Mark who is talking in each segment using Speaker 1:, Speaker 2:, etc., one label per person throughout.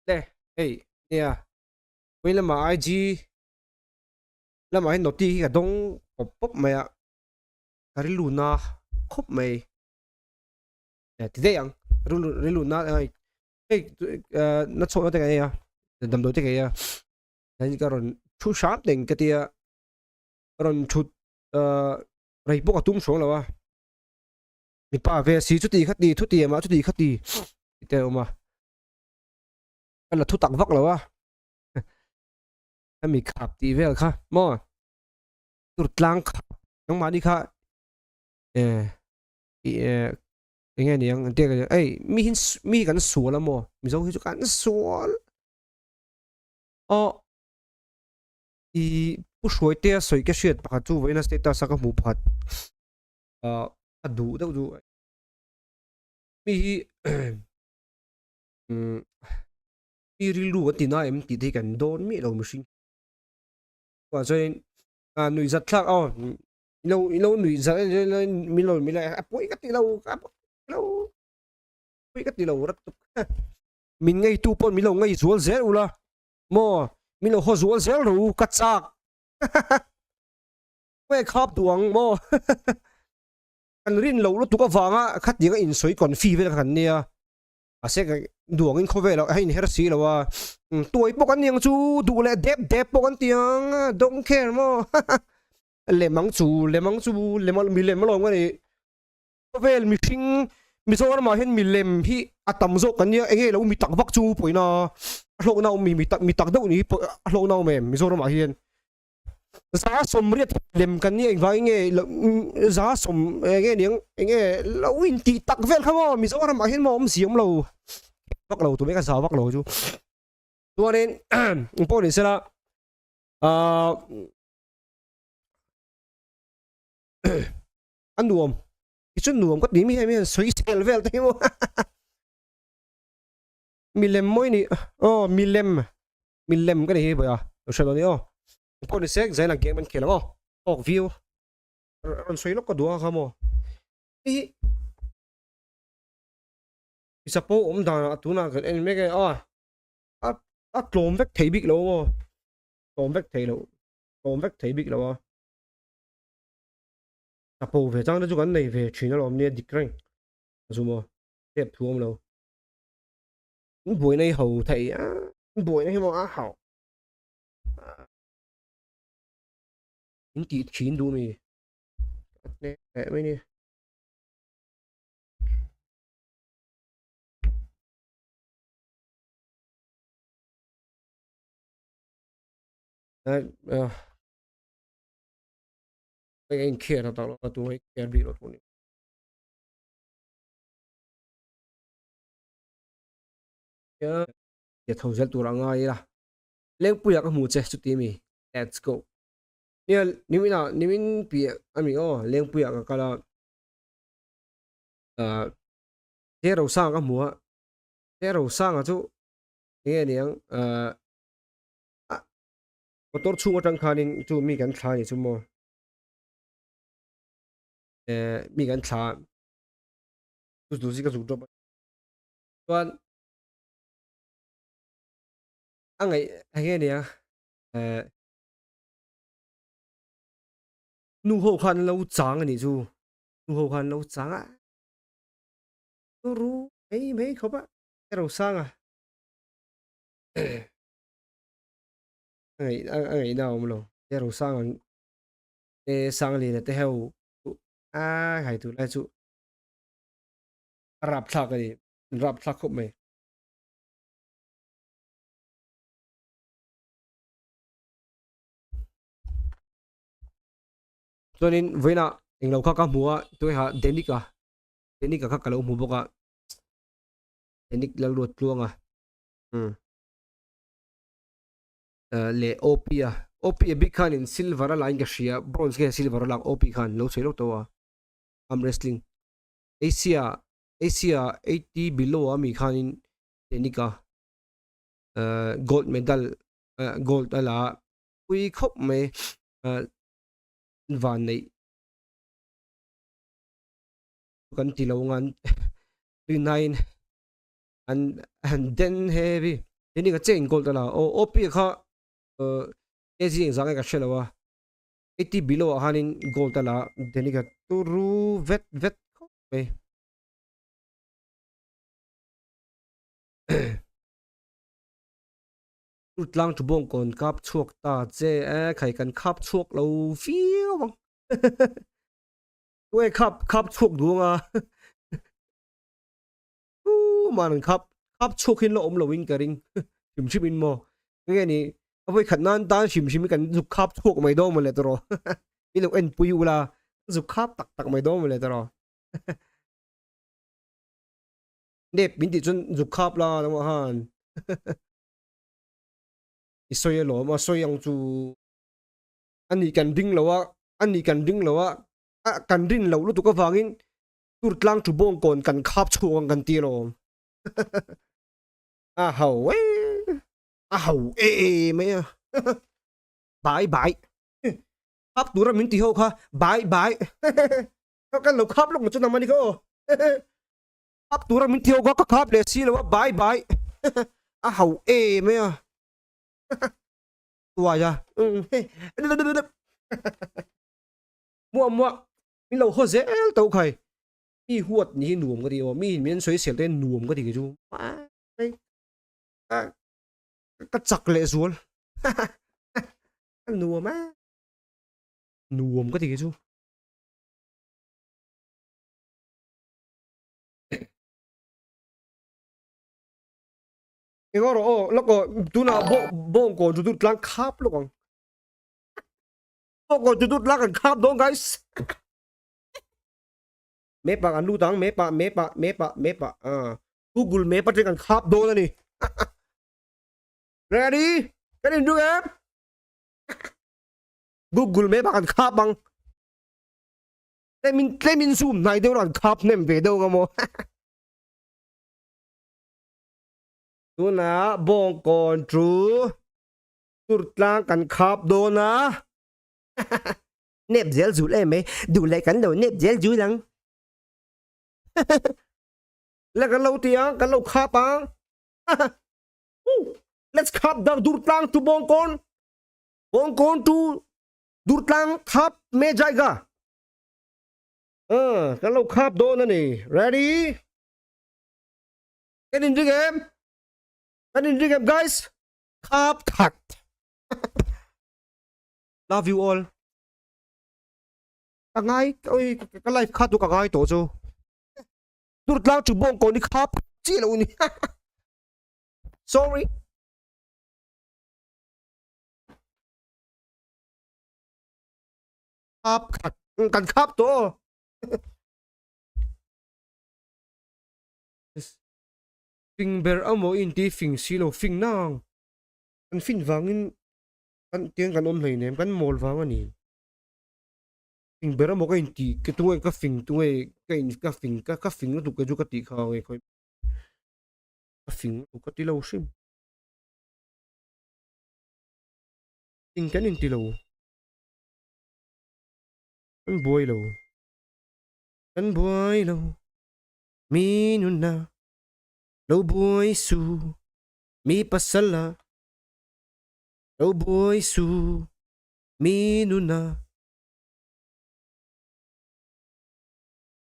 Speaker 1: Le hei nia vawiin lamah IG lamah hian noti hi ka dawng pawp pawp mai a ka rilru na khawp mai ti daih ang rilru na hei na chhuahna te ka nei a damdawi te ka ei a chuan ka rawn thu hram teng ka tia ka rawn thut rei pawh ka tum hruang lo a mipa ve si chuti kha ti chuti mah chuti kha ti tih te a awm a. Ka la thu tak vak lo a hemi khap tih vel kha maw tur tlang khap nangmahni kha eh ih eh eng nge niang an tih ei mi hi mi hi kan sual a maw mizo hi chu kan sual aw ih pu hruaitea sawi ka hriat pakhat chu vawiina status a ka hmuh pakhat ah a duh deuh chu mi hi. Umm mi rilru kan ti na em tih te hi kan dawn miah lo mihring chuan chuanin ah nuih zat thlak aw ilo ilo nuih zat min lo min lo a pawi ka ti lo a pawi lo pawi ka ti lo rat tuk min ngeitu pawh min lo ngei zual zel ula maw min lo haw zual zel ro ka chak nge khap duh ang maw kan rin loh lutuk avanga khatianga insawi confi vel kha kan nia. Mahse ka duangin khawvel ah a inher si lo a, tuai pawh kan ni ang chu duh leh dep dep pawh kan ti ang, don't care maw lem ang chu lem ang chu lem a mi lem alawm ka ni. Khawvel mihring Mizoram ah hian mi lem hi a tam zawk kan nia enge lo mi tak vak chu pawina a hlawkna awm mi tak mi tak deuh ni hi a hlawkna awm em Mizoram ah hian. Za sawmriat lem kan nia engvangin nge za sawm enge niang enge lo in tih tak vel kha maw Mizoram ah hian maw awm ziam lo vak lo tumeka za vak lo chu chuanin pawh ni sela ah a nuam tichuan nuam ka ti mi hemi hian sawi sel vel te hi maw milem mawi ni aw milem Milem ka ni hi bawiha lo hre lo ni aw. Pawh ni sek zain ang game an khel ang aw. Talk view rawn sawi lawk ka duh a kha maw. Hei hi Misapo awm danah tunah kan en mek e a a tlawm vek thei bik lo maw. Tlawm vek thei lo tlawm vek thei bik lo a. Chapo ve chang te chu kan nei ve thin alawm nia dik reng chu maw step thu awm lo. Buaina hi ho thei a buaina hi maw a hauh in tih thin duh mi leh mai ni a inkhel a tak lo a tu hi inkhel bik lo thung a ni. Tia tho zel tur a ngai ila Lengpuia ka hmu che chuti mi let's go nia nimin ah nimin piah ami aw Lengpuia ka kal a ah Te Rosanga ka hmu a Te Rosanga chu enge niang ah motor chhung atang khanin chu mi kan thla a ni chu maw eh mi kan thla chu chu zika zuk drop a chuan a ngaih eng nge nia eh nu ho khan an lo chang a nih chu nu ho khan an lo chang a ru mai mai khawp a ka ro sang a a ngaih a ngaihna a awm lo ka ro sang ang te Sangliana te ho a hai tur lai chu a rapthlak a ni rapthlak khawp mai. Chuanin vawiinah englo kha ka hmu a tuiha Denic-a Denic-a kha ka lo hmu bawk a Denic Lalruat Tluanga umm leh OP-a OP-a bik khanin silver a la in ka hria bronze nge silver a lak OP khan lo chhe lawk tawh a arm wrestling Asia Asia 80 below a mi khanin Denic-a gold medal gold a la a pui khawp mai van neih kan ti lo ngan tui nine an han den heavy. Keini ka che in gold a la aw OP kha kg engzah nge ka hre lo a 80 below ah khanin gold a la Danny ka turu vet vet khawp mai. Chu tlang chu bawng kawn kap chhuak ta che e khai kan khap chhuak lo viau ang tunge khap khap chhuak duh anga tuman an khap khap chhuak hin la awm lo in ka ring hrim hrim in maw nge ni a vawi khat nan tan hrim hrim in kan zuk khap chhuak mai dawn mawle tawh i lo en pui ula zuk khap tak tak mai dawn mawle tawh Nep min tih chuan zuk khap la lamah khan i sawi alawm a sawi ang chu a nih kan ring lo a a nih kan ring lo a a kan rin loh lutuk avangin tur tlang thu bawng kawn kan khap chhuak ang kan ti alawm a ho e a ho e mai a bai bai khap tura min ti ho kha bai bai kan lo khap lawk chu nang mani kha aw Khap tura min ti ho kha ka khap leh si lo a bai bai a hau em mai a tuai a muah muah min lo haw zel tho khai mi huat ni hi nuam ka ti aw mi in min sawi sel te nuam ka ti kei chu ka chak leh zual a nuam a nuam ka ti kei chu. Eng rawh aw lawk aw tunah bawng kawn chu tut tlang khap lawk ang bawng kawn chu tut tlang kan khap dawn guys map ah kan lut ang map ah map ah map ah map ah ah google map atang kan khap dawn ani ready kan in ring em google map ah kan khap ang Tlemin tlemin zoom hnai deuh an khap hnem ve deuh ang maw. Tunah bawngkawn chu tur tlang kan khap dawn a. Nep zel zul em mai, duh leh kan lo nep zel zul ang. Le kan lo ti ang, kan lo khap ang. Let's khap dar dur tlang chu bawngkawn. Bawngkawn chu Durtlang khap me jaiga. Ờ, kan lo khap dawn a ni. Ready? Kan inring em? Kan inring em guys? Khap khat. Love you all. Ka ngai, oi, ka life kha tu ka ngai tawh chu. Durtlang chu bawng ko ni khap chi lo ni. Sorry. Khap khat kan khap tawh fing ber amaw in ti fing si lo fing nang kan fin vangin kan tiang kan awm hleinem kan mawl vang a ni fing ber amaw ka in ti ka tunge ka fing tunge ka in ka fing ka ka fing lutuk te chu ka tih kha nge khawi ka fing lutuk ka ti lo hrim. Eng kan inti lo. Kan buai lo. Kan buai lo. Mi nunna lo buai su. Mi pasal a lo buai su. Mi nunna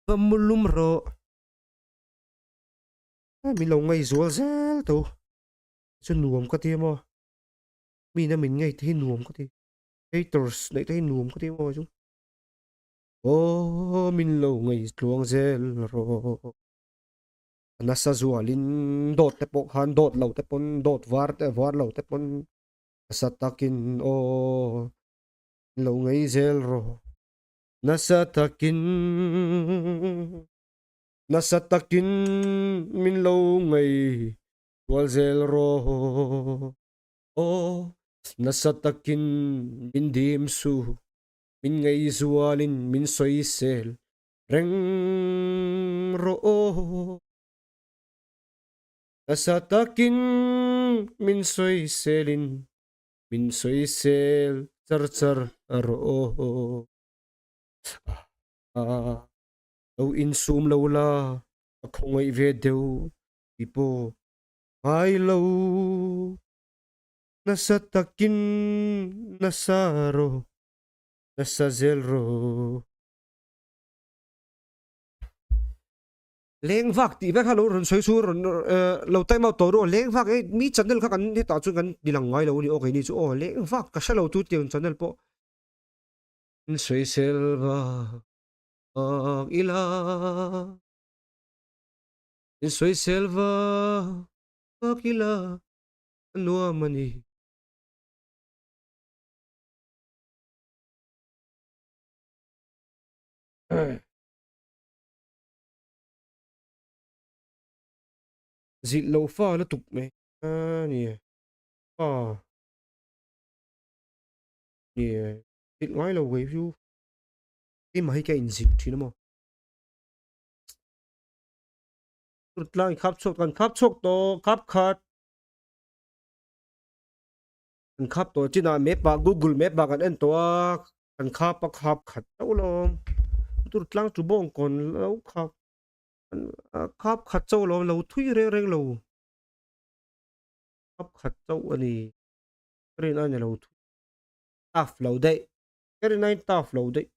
Speaker 1: va mulum rawh. Mi lo ngaihzual zel tho. Chu nuam ka ti emaw. Mi na min ngei te hi nuam ka ti haters neih te hi nuam ka ti maw chu aw min lo ngei tluang zel rawh a nasa zualin dawt te pawh khan dawt lo te pawn dawt var te var lo te pawn nasa takin aw min lo ngei zel rawh nasa takin nasa takin min lo ngei tual zel rawh. Aw, nasa takin min dim su, min ngaihzualin min sawisel reng rawh aw. Nasa takin min sawiselin min sawisel char char rawh aw. Lo insum lo la, ka khawngaih ve deuh tih pawh. Ngai lo nasa takin nasa rawh nasa zel rawh. Leng vak tih vek kha lo rawn sawi chu rawn lo time out tawh ru aw leng vak e mi channel kha kan hetah chuan kan ti lang ngai lo a ni aw keini chu aw leng vak ka hre lo chu tiang channel pawh in sawi sel vak ila in sawi sel vak ila a nuam a ni. Zilh lo fa lutuk mai a ni fa ni zilh ngai lo kei chu keimah hi ka inzilh thin a maw tlang khap chhuak kan khap chhuak tawh khap khat kan khap tawh chinah map ah google map ah kan en tawh a kan khap a khap khat chauh lawm tur tlang chu bawng kawn lo khap khap khat chauh lawm lo thui reng reng lo khap khat chauh a ni ka rin a ni lo tough lo daih ka rin aiin tough lo daih.